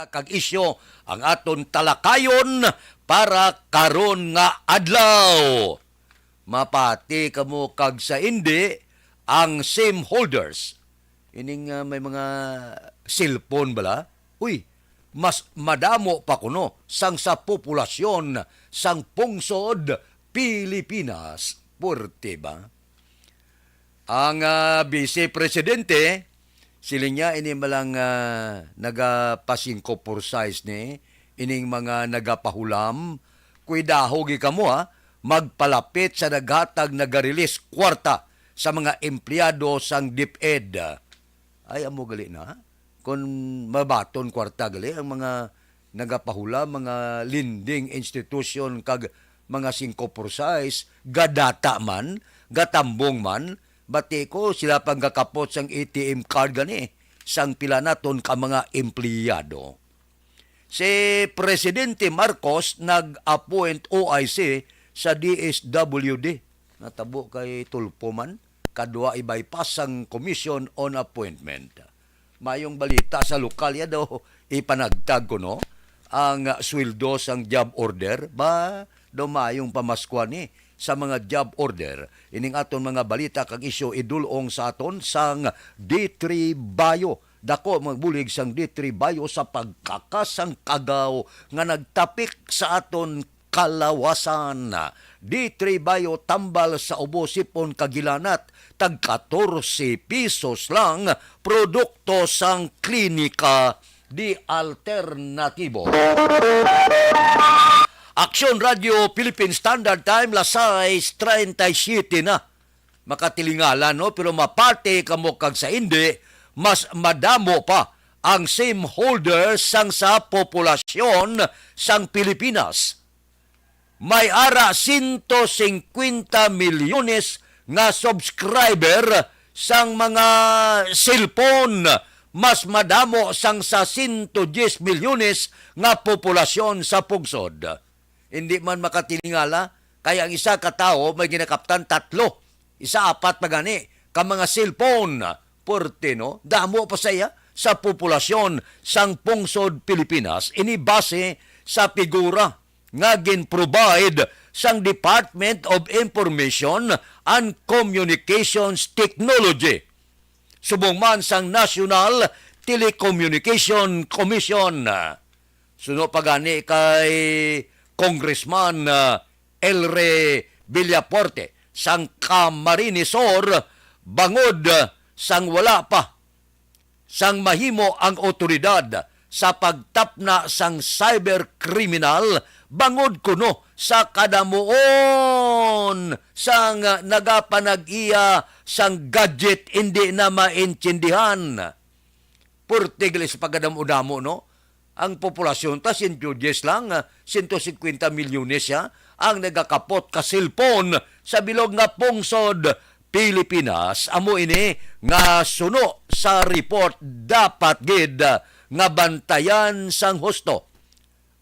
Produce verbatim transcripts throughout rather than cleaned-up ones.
kag isyu ang aton talakayon para karon nga adlaw. Mapati kamo kag sa indi ang SIM holders. Ining, ah, may mga cellphone bala? Uy, mas madamo pa kuno sang sa populasyon sang pungsod Pilipinas. Puwerte ba? Ang, ah, Vice Presidente, siling niya, ini malang, ah, nagapasingko por sais ni, ining mga nagapahulam, kuidaho gi kamo, ha, magpalapit sa naghatag, nagarelease kwarta sa mga empleyado sang DepEd. Ay, amo gali na. Kon mabaton kwarta gali ang mga nagapahula, mga lending institution kag mga singko por sais, gadata man, gatambong man, bati ko sila pang gakapot sang A T M card gani sang pila naton ka mga empleyado. Si Presidente Marcos nag-appoint O I C sa D S W D. Natabo kay Tulfo man, kadwa i-bypass sang Commission on Appointment. Mayong balita sa lokal ya daw ipanagtag kuno ang sweldo sang job order. Ba, daw mayong pamaskwa ni sa mga job order. Ining aton mga balita kag isyu idulong sa aton sang D three Bio. Dako magbulig sang D three Bio sa pagkakas sang kagaw nga nagtapik sa aton kalawasan. D three Bio tambal sa ubo, sipon kag hilanat, tag katorse pesos lang, produkto sang Klinika di Alternatibo. Aksyon Radio Philippine Standard Time, las sais treinta y siete na. Makatilingala, no? Pero mapati kamo kag sa indi, mas madamo pa ang SIM holders sang sa populasyon sang Pilipinas. May ara sento singkwenta milyones nga subscriber sang mga cellphone, mas madamo sang sa sento diyes milyones nga populasyon sa pungsod. Hindi man makatilingala, kay ang isa ka tawo may ginakaptan tatlo, isa apat pa gani ka mga cellphone. Puwerte, no? Damo pa sa iya sa populasyon sang pungsod Pilipinas, ini base sa figura nga gin-provide sang Department of Information and Communications Technology, subong man sang National Telecommunication Commission. Suno pa gani kay Congressman, ah, Elre Villafuerte sang Camarines Sur, bangod, ah, sang wala pa sang mahimo ang awtoridad sa pagtapna sang cyber criminal, bangod kuno sa kadamuon sang nagapanag-iya sang gadget, hindi na maintindihan. Puwerte gali sa pagkadamo-damo, no? Ang populasyon ta, sento diyes lang, ah, sento singkwenta milyones siya ang nagakapot ka cellphone sa bilog nga pungsod Pilipinas. Amo ini nga suno sa report, dapat gid, ah, nga bantayan sang husto.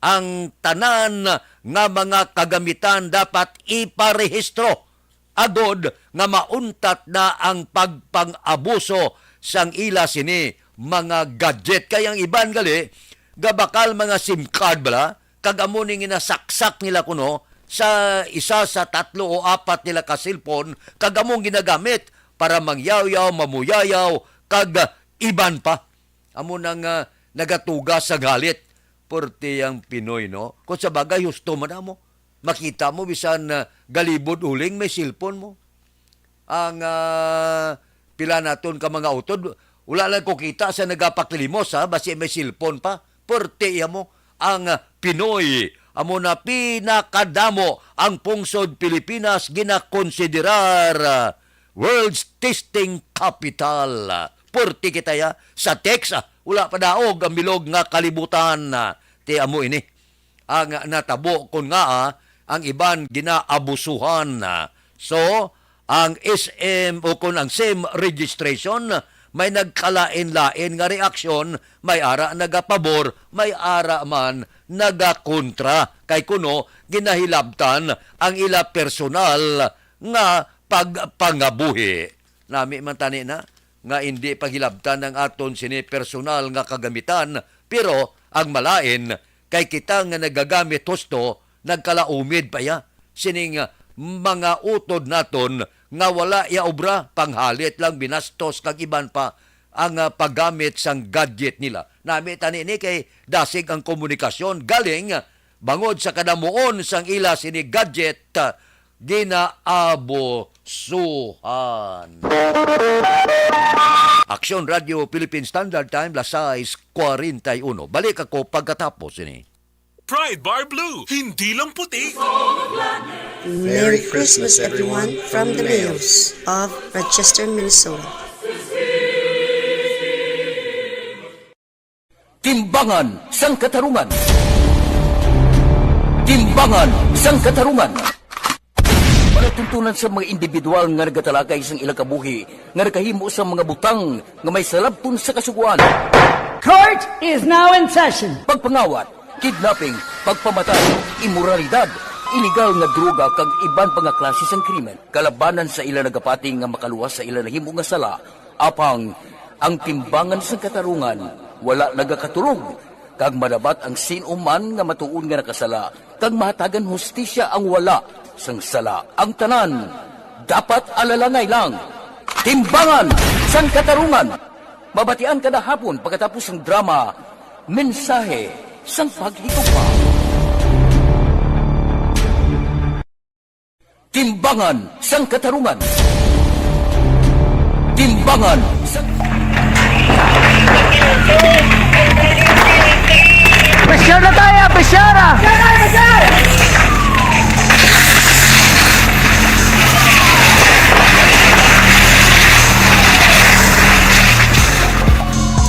Ang tanan nga mga kagamitan dapat iparehistro agod nga mauntat na ang pagpang-abuso sang ila sini mga gadget. Kay ang iban gali, gabakal mga SIM card bala, kag amo ni ginasaksak nila kuno sa isa sa tatlo o apat nila ka cellphone, kag amo ang ginagamit para mangyawyaw, mamuyayaw, kag iban pa. Amo nang, ah, nagatugas sa galit. Puwerte ang Pinoy, no? Kung sa bagay, husto man amo. Makita mo, bisan, ah, galibod uling, may cellphone mo. Ang, ah, pila naton ka mga utod, wala lang ko kita sa nagapakilimos, ha? Basi may cellphone pa. Puwerte iya mo. Ang, ah, Pinoy, amo na pinakadamo ang pungsod Pilipinas ginakonsiderar, ah, world's testing capital. Puwerte kita ya sa text, ah, wala pa daog ang bilog nga kalibutan, ah, ti amo ini ang natabo kon ngaa ang iban ginaabusuhan. So, ang S M o kon ang SIM registration, may nagkalain-lain nga reaksyon, may ara nagapabor, may ara man nagakontra. Kay kuno, ginahilabtan ang ila personal nga pagpangabuhi. Nami man tani na nga indi paghilabtan ang aton sini personal nga kagamitan Pero ang malain, kay kita nga nagagamit husto, nagkalaumid pa ya sining, ah, mga utod naton nga wala ya obra, panghalit lang, binastos, kag iban pa ang, ah, paggamit sang gadget nila. Nami tani ni kay dasig ang komunikasyon galing, ah, bangod sa kadamuon sang ila sini gadget, ah, ginaabusuhan. Aksyon Radio Philippine Standard Time, las sais kwarenta y uno. Balik ako pagkatapos ini. Pride Bar Blue, hindi lang puti. Merry Christmas, everyone, from the Mayors of Rochester, Minnesota. Timbangan sang Katarungan. Timbangan sang Katarungan. Palatuntunan sa mga individual nga nagatalakay sang ilang kabuhi nga nakahimo sang mga butang nga may salabton sa kasugoan. Court is now in session. Pagpangawat, kidnapping, pagpamatay, imoralidad, iligal nga droga kag iban pa nga klase sang krimen. Kalabanan sa ila nagapati nga makaluwas sa ila nahimo nga sala, apang ang timbangan sang katarungan wala nagakaturog, kag madabat ang sin-o man nga matuod nga nakasala, kag mahatagan hustisya ang wala sang sala. Ang tanan dapat alalangay lang. Timbangan sang Katarungan. Mabatian kada hapon pagkatapos sang drama, Mensahe sang Paghigugma. Timbangan sang Katarungan. Timbangan sang Pressure na tayo, pressure na!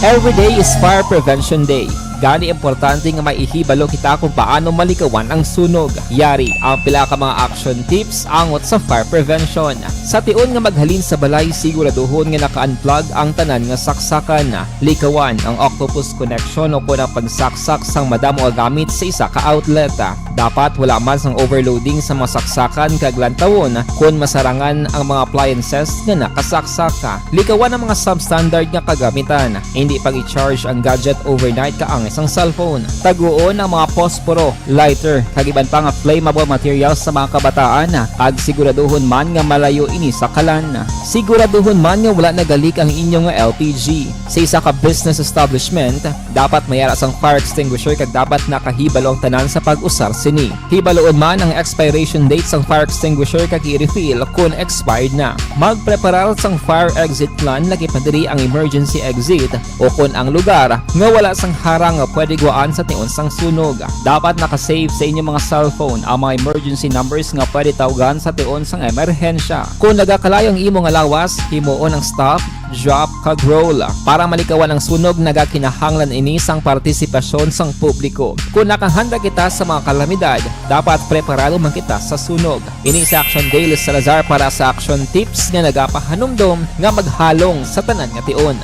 Every day is Fire Prevention Day. Gani, importante nga may ihibalo kita kung paano malikawan ang sunog. Yari ang pila ka mga action tips angot sa fire prevention. Sa tion nga maghalin sa balay, siguraduhon nga naka-unplug ang tanan nga saksakan. Likawan ang octopus connection o kon ang pagsaksak sang madamo nga gamit sa isa ka outlet. Dapat wala man sang overloading sa mga saksakan kag lantawon kon masarangan ang mga appliances nga nakasaksak. Likawan ang mga substandard nga kagamitan. Hindi pag-i-charge ang gadget overnight kaangay sang cellphone. Taguon ang mga posporo, lighter, kag iban pa nga flammable materials sa mga kabataan, kag siguraduhon man nga malayo ini sa kalan. Siguraduhon man nga wala nagalik ang inyo nga L P G. Sa isa ka business establishment, dapat may ara sang fire extinguisher kag dapat nakahibalo ang tanan sa pag-usar sini. Hibaloon man ang expiration date sang fire extinguisher kag i-refill kon expired na. Magpreparar sang fire exit plan, lagi pa diri ang emergency exit, o kon ang lugar nga wala sang harang nga pwede guwaan sa tion sang sunog. Dapat naka-save sa inyo mga cellphone ang mga emergency numbers nga pwede tawgan sa tion sang emerhensya. Kon nagakalayo ang imo nga lawas, himuon ang stop, drop, kag roll. Para malikawan ang sunog, nagakinahanglan ini sang partisipasyon sang publiko. Kon nakahanda kita sa mga kalamidad, dapat preparado man kita sa sunog. Ini si Action Dale Salazar para sa Action Tips nga nagapahanumdom nga maghalong sa tanan nga tion.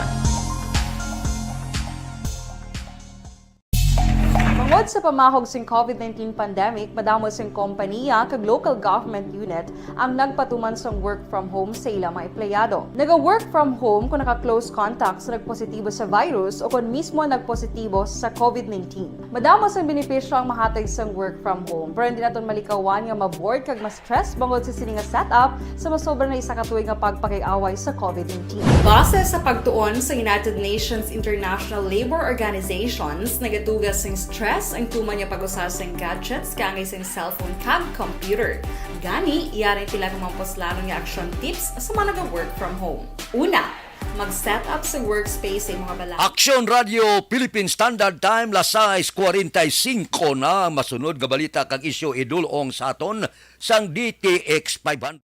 Bangod sa pamahog sing covid nineteen pandemic, madamo sing kompaniya kag local government unit ang nagpatuman sang work from home sa ila mga empleyado. Naga-work from home kung naka-close contact sa nagpositibo sa virus o kon mismo nagpositibo sa covid nineteen. Madamo sang benepisyo ang mahatag sang work from home, pero hindi naton malikawan nga ma-bored kag ma-stress bangod sa sini nga setup sa masobra na isa ka tuig nga pagpakig-away sa covid nineteen. Base sa pagtuon sa United Nations International Labour Organizations, nagaduga sing stress ang tuman nga pag-usa sing gadgets kaangay sing cellphone kag computer. Gani, yari pila ka mga puslanon nga action tips sa mga naga-work from home. Una, mag-set up sa workspace sa imong balay. Aksyon Radio Philippine Standard Time, las sais kwarenta y singko na. Masunod nga balita kag isyu idul-ong sa aton sang D T X five hundred.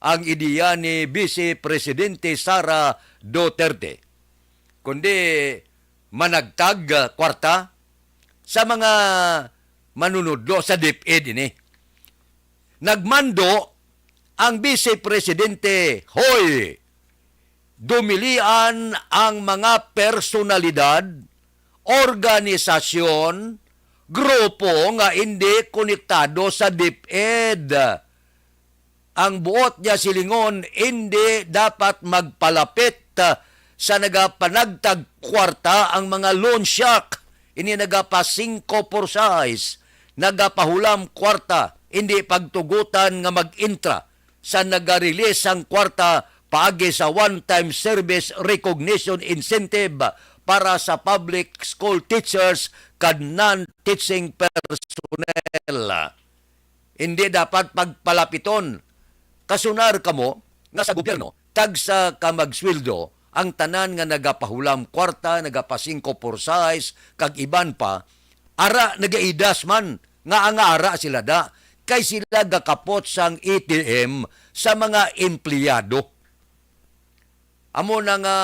ang ideya ni Vice Presidente Sara Duterte, kundi managtag, ah, kwarta sa mga manunudlo sa DepEd ini. Nagmando ang Vice Presidente, "Hoy, dumilian ang mga personalidad, organisasyon, grupo nga indi konektado sa DepEd." Ang buot niya silingon, indi dapat magpalapit, ah, sa nagapanagtag kwarta ang mga loan shark. Ini nagapa singko por sais, nagapahulam kwarta, indi pagtugutan nga mag-intra sa naga-release sang kwarta paagi sa one-time service recognition incentive para sa public school teachers kag non-teaching personnel. Hindi dapat pagpalapiton. Kasunar kamo nga sa gobyerno, tagsa ka magsweldo ang tanan nga nagapahulam kwarta, nagapasingko por sais, kag iban pa, ara nagaidas man nga ang ara sila da, kay sila gakapot sang A T M sa mga empleyado. Amo na nga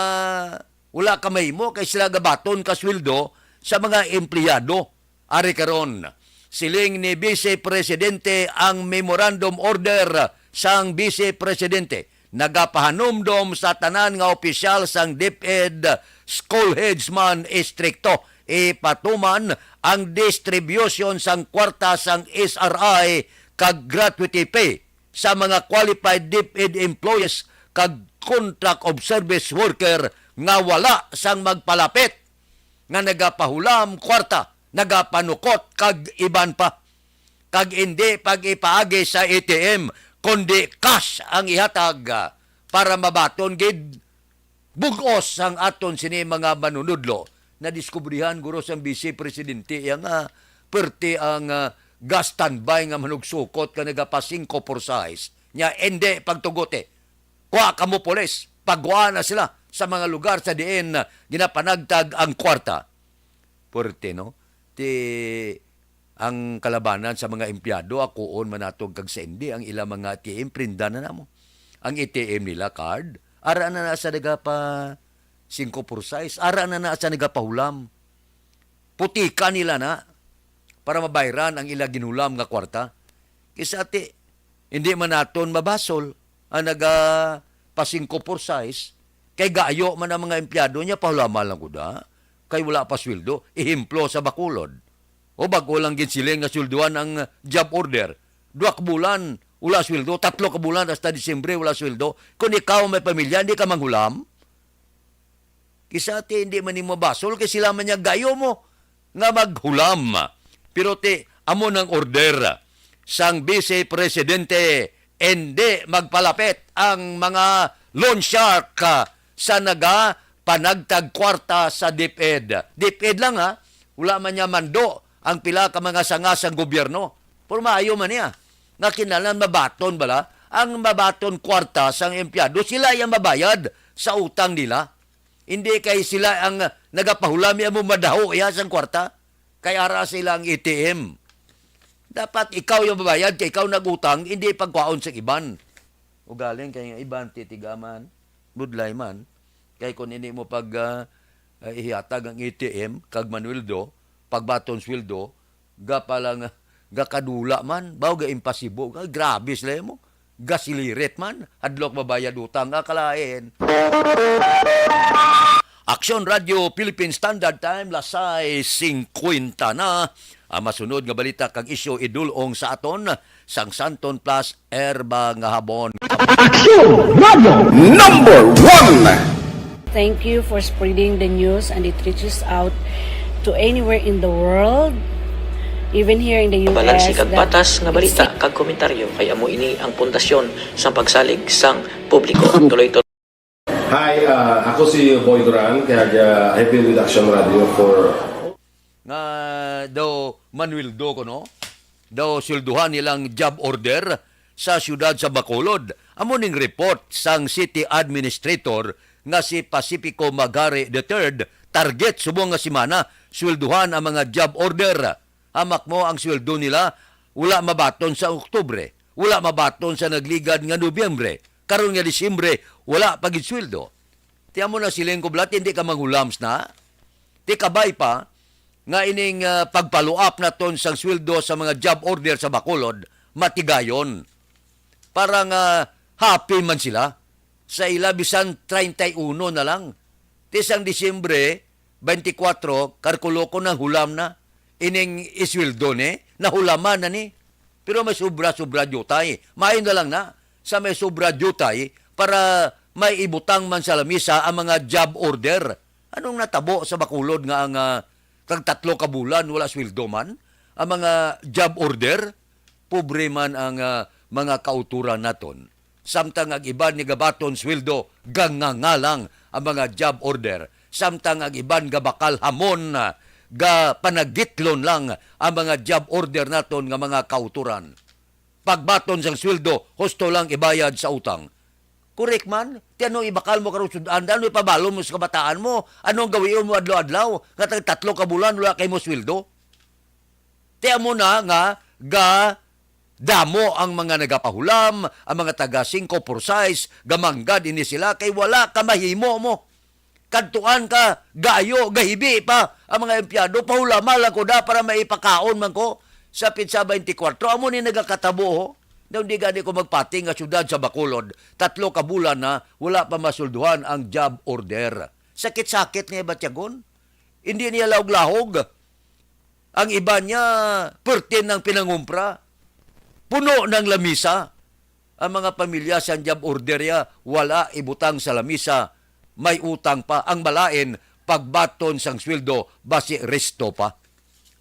wala ka mahimo kay sila gabaton ka sweldo sa mga empleyado. Ari karon, siling ni Vice Presidente ang memorandum order sang Vice Presidente, nagapahanumdom sa tanan nga opisyal sang DepEd, school heads man, istrikto ipatuman ang distribution sang kwarta sang S R I kag gratuity pay sa mga qualified DepEd employees kag contract of service worker nga wala sang magpalapit, nga nagapahulam kwarta, nagapanukot, kag iban pa. Kag indi pag-ipaagi sa A T M, kundi cash ang ihatag, ah, para mabaton gid bug-os ang aton sini mga manunudlo. Nadiskubrihan guro sang Vice Presidente iya nga perti ang, ah, ga-standby nga manugsukot nga nagapa singko por sais. Nya, indi pagtuguti. Kuha kamo, pulis. Pagkuha na sila sa mga lugar sa diin, ah, ginapanagtag ang kwarta. Puwerte, no? Ti ang kalabanan sa mga empleyado, akuon man nato kag sa indi, ang ila mga A T M, prinda na namo. Ang A T M nila, card, ara na na sa nagapa singko por sais, ara na na sa nagapahulam. Putika nila na para mabayran ang ila ginhulam nga kwarta. Kisa ti, hindi man naton mabasol ang naga pa singko por sais, kay gayo man ang mga empleyado niya, pahulaman lang gud, ha? Kay wala pa sweldo. Ehemplo sa Bacolod. O, bag-o lang ginsiling nga sweldohan ang job order. Duha ka bulan, wala sweldo. Tatlo ka bulan hasta Disyembre, wala sweldo. Kung ikaw may pamilya, hindi ka manghulam? Kisa ti hindi man nimo basol, kay sila man niya gayo mo nga maghulam. Pero ti, amo nang order sang Vice Presidente, hindi magpalapit ang mga loan shark, ah, sa naga panagtag kwarta sa DepEd. DepEd lang, ha, wala man niya mando ang pila ka mga sanga sang gobyerno. Pero maayo man niya nga kinahanglan mabaton bala ang mabaton kwarta sang empleyado. Sila ang mabayad sa utang nila. Hindi kay sila ang nagapahulam, iya mo madaho iya sang kwarta. Kay ara sila ang A T M. Dapat ikaw yung mabayad kay ikaw nagutang, hindi pagkwaon sa iban. Ugaling kay nga iban titigaman, budlay man. Kay kung hindi mo pag, ah, ah, ihiatag ang A T M kag manweldo, pagbaton sweldo, ga pa lang, ga kadula man, baw ga impasibo, ga grabe sila mo. Gasilirit man, hadlok mabayad utang, ga kalain. Aksyon Radio Philippine Standard Time, las sais singkwenta na. Ang masunod nga balita kag isyu idulong sa aton sang Santon Plus Herba nga Habon. Aksyon Radio number one. Thank you for spreading the news and it reaches out to anywhere in the world, even here in the U S. Balanse kag patas nga balita kag komentaryo kay amo ini ang pundasyon sa pagsalig sang publiko. Tuloy-tuloy. Hi, ah, ako si Boy Duran, kag, ah, I've been with Action Radio for Nga daw manweldo kuno, daw sweldohan nilang job order sa siyudad sa Bacolod. Amo ning report sang city administrator nga si Pacifico Magare the third, target subong nga semana, sweldohan ang mga job order. Hamak mo ang sweldo nila, wala mabaton sa Oktubre, wala mabaton sa nagligad nga Nobyembre. Karon nga Disyembre, wala pa gid sweldo. Ti amo na siling ko, Blat, hindi ka manghulams na. Ti kabay pa nga ining, ah, pagpaluap naton sang sweldo sa mga job order sa Bacolod, matigayon. Para nga happy man sila sa ila bisan treinta y uno na lang. Ti sang Disyembre, twenty-four, kalkulo ko nanghulam na ining isweldo ni, nahulaman na ni. Pero may sobra-sobra diutay. Maayo na lang na sa may sobra diutay para may ibutang man sa lamisa ang mga job order. Anong natabo sa Bacolod nga ang, ah, kag tatlo ka bulan wala sweldo man ang mga job order? Pobre man ang, ah, mga kauturan naton. Samtang ang iban ni gabaton sweldo, gangangalang ang mga job order. Samtang ang iban gabakal hamon, ah, gapanagitlon lang ang mga job order naton nga mga kauturan. Pagbaton sang sweldo, husto lang ibayad sa utang. Correct man? Ti ano ibakal mo karon sud-an? Ano ipabalon mo sa kabataan mo? Ano ang gawion mo adlaw-adlaw? Nga tag tatlo ka bulan, wala kay mo sweldo? Ti amo na nga ga damo ang mga nagapahulam, ang mga taga singko por sais, gamanggad ini sila kay wala ka mahimo mo. Kadtuan ka, gayo, gahibi pa ang mga empleyado, pahulama lang ko da para maipakaon man ko sa pitsa twenty-four. Amo ni nagakatabo, ho. Daw di gani ko magpati nga syudad sa Bacolod, tatlo ka bulan na wala pa masulduhan ang job order. Sakit-sakit nga ibatyagon. Hindi niya lahog-lahog. Ang iban niya, perti ng pinangumpra. Puno ng lamisa. Ang mga pamilya sa job order ya, wala ibutang sa lamisa. May utang pa. Ang balain, pagbaton sang sweldo, basi resto pa.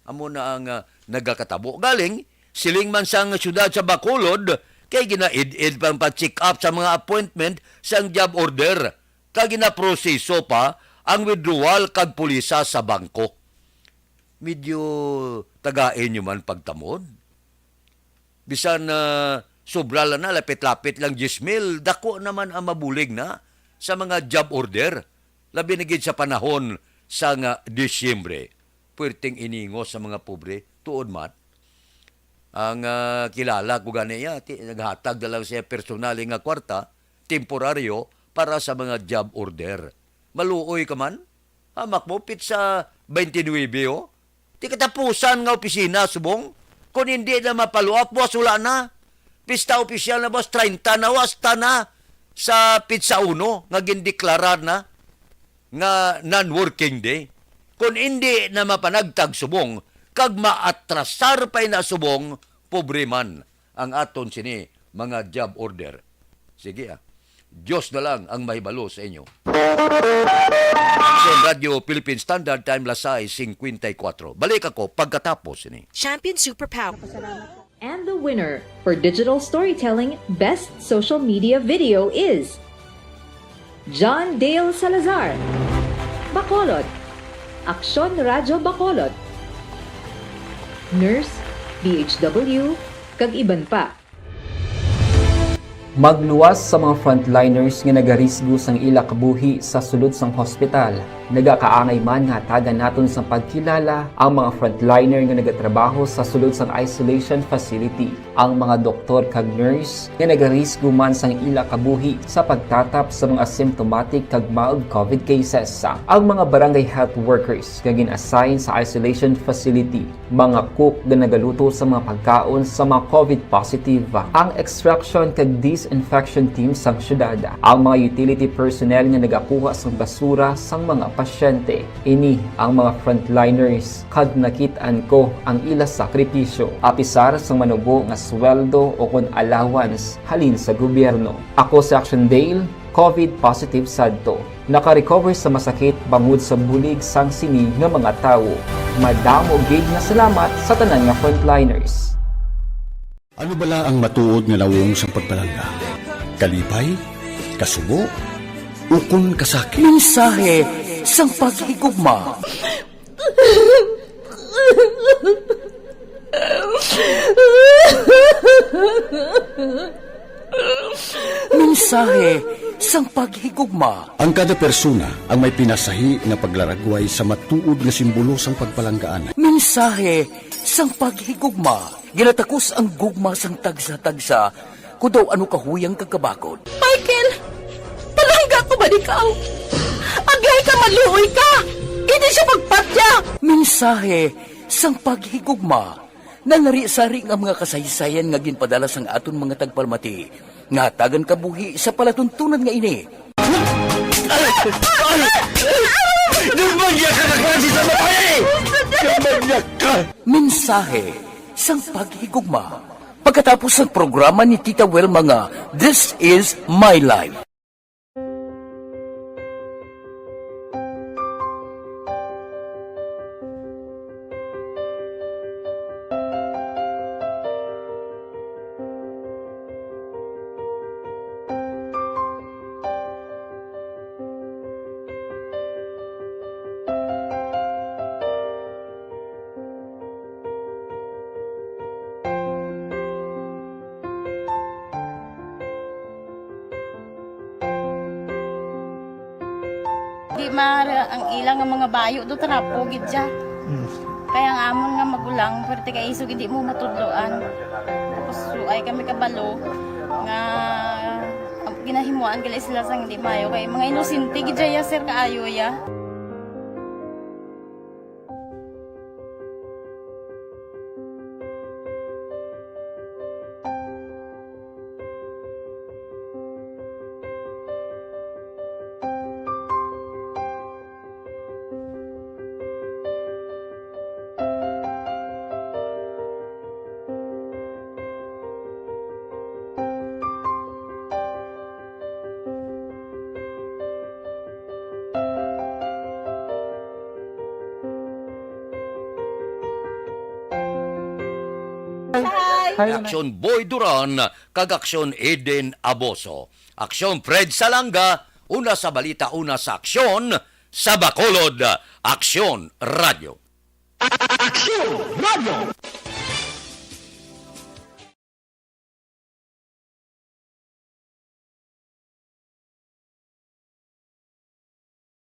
Amo na ang, ah, nagakatabo. Galing, siling man sang syudad sa Bacolod, kay ginaid-id pang pa-check up sa mga appointment sang job order. Kag ginaproseso pa ang withdrawal kag pulisa sa bangko. Medyo tagain nyo man pagtamod. Bisan, ah, sobra lang na, lapit-lapit lang diyes mil, dako naman ang mabulig na sa mga job order. Labi na gid sa panahon sa nga Disyembre. Puwerteng iningos sa mga pobre. Tuod man. Ang, ah, kilala ko gani iya, ti-, naghatag na lang siya personal nga kwarta, temporaryo, para sa mga job order. Maluoy ka man? Hamak mo, pitsa twenty-nine, oh. Ti katapusan nga opisina, subong. Kung hindi na mapaluap, buwas wala na. Pista opisyal na, buwas treinta na, wasta na sa pitsa uno nga gindeklarar na nga non-working day. Kung hindi na mapanagtag, subong, kag maatrasar pa ina, subong, pobre man ang aton sini mga job order. Sige, ah. Diyos na lang ang mahibalo sa inyo. Sa Radyo Philippine Standard Time, las sais cincuenta y cuatro. Balik ako pagkatapos sini. Champion Superpower. And the winner for digital storytelling best social media video is John Dale Salazar, Bacolod, Aksyon Radyo Bacolod, Nurse, D H W, kag iban pa. Magluwas sa mga frontliners nga nagarisgo sang ila kabuhi sa sulod sang hospital. Nagakaangay man nga hatagan naton sang pagkilala ang mga frontliner nga nagatrabaho sa sulod sang isolation facility, ang mga doktor kag nurse nga nagarisgo man sang ila kabuhi sa pagtatap sa mga asymptomatic kag mild covid cases, ang mga barangay health workers nga gin-assign sa isolation facility, mga cook nga nagaluto sa mga pagkaon sa mga covid positive, ang extraction kag disinfection team sang syudad, ang mga utility personnel nga nagakuha sang basura sang mga pasyente. Ini ang mga frontliners, kag nakit-an ko ang ila sakripisyo, apisar sang manubo nga sweldo o kon allowance halin sa gobyerno. Ako si Action Dale, covid positive sadto. Naka-recover sa masakit bangod sa bulig sang sini nga mga tawo. Madamo gid nga salamat sa tanan nga frontliners. Ano bala ang matuod nga nawong sang pagpalangga? Kalipay? Kasubo? Ukon kasakit? Mensahe sang paghigugma. Mensahe sang paghigugma. Ang kada persona ang may pinasahi nga paglaragway sa matuod nga simbolo sang pagpalanggaan. Mensahe sang paghigugma. Ginatakos ang gugma sang tagsa-tagsa Kon daw ano kahuyang kag kabakod. Michael, palangga ko ba ikaw? Agay ka, maluoy ka! Hindi siya pagpatya! Mensahe sang paghigugma. Nanari-sari nga mga kasaysayan nga ginpadala sang aton mga tagpalamati, nga hatagan kabuhi sa palatuntunan nga ini. Ay! Ay! Ay! Dumagya ka na klase sa babae! Dumagya ka! Mensahe sang paghigugma. Pagkatapos sang programa ni Tita Wilma nga This Is My Life. Di ma-, ang ila nga mga bayo do trapo gid siya. Mm. Kaya ang amon nga magulang, pwerte kay isog hindi mo matudloan. Tapos suay kami kabalo nga ginahimuan gali sila sang hindi maayo. Kay mga inosente gid siya, sir, kaayo ya. Hi. Aksyon Boy Duran kag Aksyon Eden Aboso. Aksyon Fred Salanga, una sa balita, una sa aksyon, sa Bacolod, Aksyon Radyo. Aksyon Radyo.